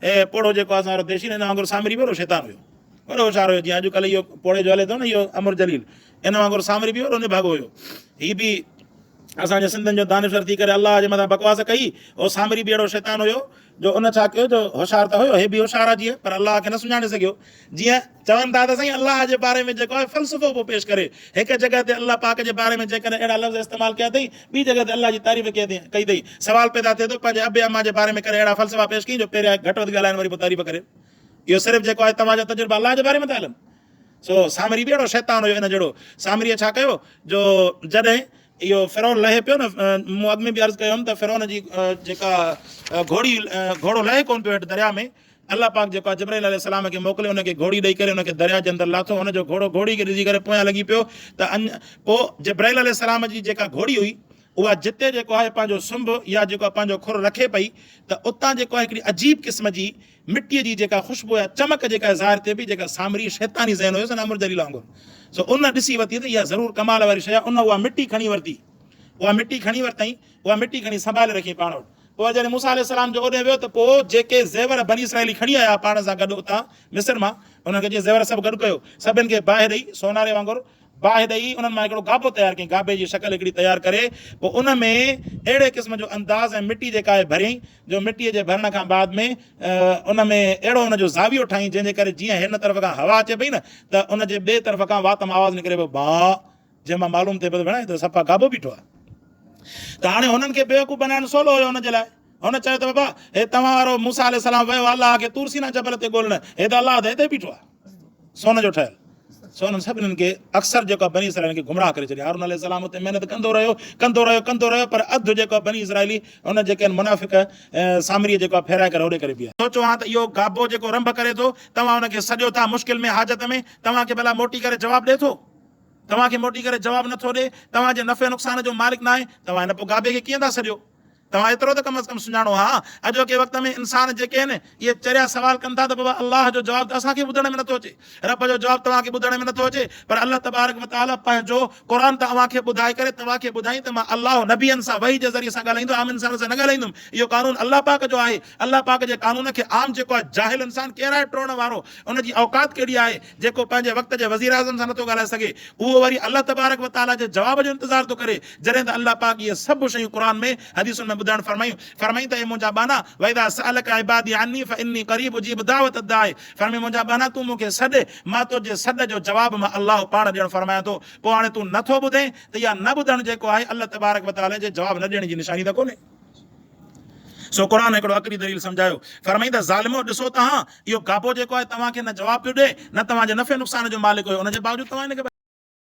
هي پوڙهو جيڪو اسان وارو ديشي نه ان وانگر سامري به وڏو شيطان هيو. وڏو هوشيار هيو جيئن اڄڪلهه اهو پوڙهي جو هلي ٿو نه اهو امر جليل ان وانگر سامري به وڏو نڀاڳو هيو. هي به اسان جي سنڌين جو دانشور ٿي ڪري الله جي مٿان بڪواس ڪئي. اهو سامري به اهڙو شيطان هيو جو ان ڇا ڪيو جو هوشيار ته هيو هي به هوشيار آهي جيئن پر الله کي نه سڃاڻي سگهيو. جيئن چون ٿا ته سائين الله جي باري ۾ جيڪو آهي فلسفو پيو پيش ڪري. هڪ جڳهه تي الله پاڪ جي باري ۾ جيڪڏهن اهڙا لفظ استعمال ڪيا اٿئي ٻي جڳهه تي الله جي تعريف ڪئي اٿئي. سوال پيدا ٿئي ٿو پنهنجي ابي امان جي باري ۾ ڪري اهڙا فلسفا پيش ڪيئي جو پهريان گهٽ وڌ ڳالهائين وري پوء تعريف ڪري. اهو صرف جيڪو آهي توهان جا تجربا الله جي باري ۾ ٿا هلن. سو سامري به اهڙو شيطان هيو ان جهڙو. سامريء ڇا ڪيو جو جڏهن اهو فرعون لهي پيو نه، مون اڳ ۾ به عرض ڪيو هيم ته فرعون جي جيڪا گهوڙي گهوڙو لهي ڪونه پيو هيٺ درياء ۾، الله پاڪ جيڪو آهي جبرائيل عليه السلام کي موڪلي ان کي گهوڙي ڏئي ڪري ان کي درياء جي اندر لاٿو، ان جو گهوڙو گهوڙي کي ڏسي ڪري پويان لڳي پيو ته پوء جبرائيل عليه السلام جي جيڪا گهوڙي هئي اها جتي جيڪو آهي پنهنجو سنڀ يا جيڪو آهي پنهنجو کر رکي پئي ته اتان جيڪو آهي هڪڙي عجيب قسم جي مٽيء جي جيڪا خوشبو يا چمڪ جيڪا ظاهر ٿئي پئي جيڪا سامري شيطاني ذهن هيس نه امر جليل وانگر سو ان ڏسي ورتي ته اها ضرور ڪمال واري شيء آهي ان اها مٽي کڻي ورتي اها مٽي کڻي ورتائين اها مٽي کڻي سنڀالي رکيائين پاڻ وٽ پوء جڏهن موسيٰ عليه السلام جو اوڏهن ويو ته پوء جيڪي زيور بني اسرائيلي کڻي آيا پاڻ سان گڏ اتان مصر مان انهن کي جي زيور سڀ گڏ ڪيو سڀن کي باهه ڏئي سوناري وانگر باهه ڏئي انهن مان هڪڙو گابو تيار ڪيائين، گابي جي شڪل هڪڙي تيار ڪري پوء ان ۾ اهڙي قسم جو انداز ۽ مٽي جيڪا آهي ڀريائين جو مٽيء جي ڀرڻ کان بعد ۾ ان ۾ اهڙو ان جو زاويو ٺاهيائين جنهن جي ڪري جيئن هن طرف کان هوا اچي پئي نه ته ان جي ٻئي طرف کان وات مان آواز نڪري پيو بانء جنهن مان معلوم ٿئي پيو ته ڀيڻا هي ته صفا گابو بيٺو آهي ته هاڻي هنن کي بيوقوف بنائڻ سولو هيو ان جي لاء. هن چيو ته بابا هي توهان وارو موسيٰ عليه السلام ويو الله کي طور سينا جبل تي ڳولڻ هي ته الله ته هتي بيٺو آهي سون جو ٺهيل. سو انهن سڀني کي اڪثر جيڪو آهي بني اسرائيلين کي گمراهه ڪري ڇڏيو. هارون عليه السلام اتي محنت ڪندو رهيو، ڪندو رهيو، ڪندو رهيو پر اڌ جيڪو آهي بني اسرائيلي ان جيڪي آهن منافق سامريء جيڪو آهي ڦيرائي ڪري هوڏي ڪري بيهاريو. سوچو ها ته اهو گابو جيڪو رنڀ ڪري ٿو، توهان ان کي سڏيو ٿا مشڪل ۾ حاجت ۾، توهان کي ڀلا موٽي ڪري جواب ڏئي ٿو؟ توهان کي موٽي ڪري جواب نه ٿو ڏئي، توهان جي نفعي نقصان جو مالڪ ناهي، توهان هن پوء گابي کي ڪيئن ٿا سڏيو؟ توهان ايترو ته ڪم از ڪم سڃاڻو ها. اڄوڪي وقت ۾ انسان جيڪي آهن اهي چريا سوال ڪن ٿا ته بابا الله جو جواب ته اسان کي ٻڌڻ ۾ نٿو اچي، رب جو جواب توهان کي ٻڌڻ ۾ نٿو اچي پر الله تبارڪ وتعاليٰ پنهنجو قرآن ته اوهان کي ٻڌائي ڪري توهان کي ٻڌائين ته مان الله نبين سان وحي جي ذريعي سان ڳالهائيندو عام انسان سان نه ڳالهائيندم اهو قانون الله پاڪ جو آهي الله پاڪ جي قانون کي عام جيڪو آهي جاهل انسان ڪير آهي ٽوڙڻ وارو ان جي اوقات ڪهڙي آهي جيڪو پنهنجي وقت جي وزيراعظم سان نٿو ڳالهائي سگهي، اهو وري الله تبارڪ و تعاليٰ جي جواب جو انتظار ٿو ڪري، جڏهن ته الله پاڪ اهي سڀ شيون قرآن ۾، حديثن ۾ ٻڌائڻ فرمايون. فرمائين ته اي منهنجا ٻانها! واذا سألک عبادي عني فاني قريب اجيب دعوة الداع فرمائين منهنجا ٻانها تون مون کي سڏ، مان تنهنجي سڏ جو جواب مان الله پاڻ ڏيڻ فرمايان ٿو، پوء هاڻي تون نٿو ٻڌين ته اها نه ٻڌڻ جيڪو آهي الله تبارڪ و تعاليٰ جي جواب نه ڏيڻ جي نشاني ته ڪونهي. سو قرآن هڪڙو عقلي دليل سمجهايو. فرمائين ته ظالمو! ڏسو ته هان، اهو گابو جيڪو آهي توهان کي نه جواب پيو ڏئي، نه توهان جي نفعي نقصان جو مالڪ هيو، ان جي باوجود توهان هن کي.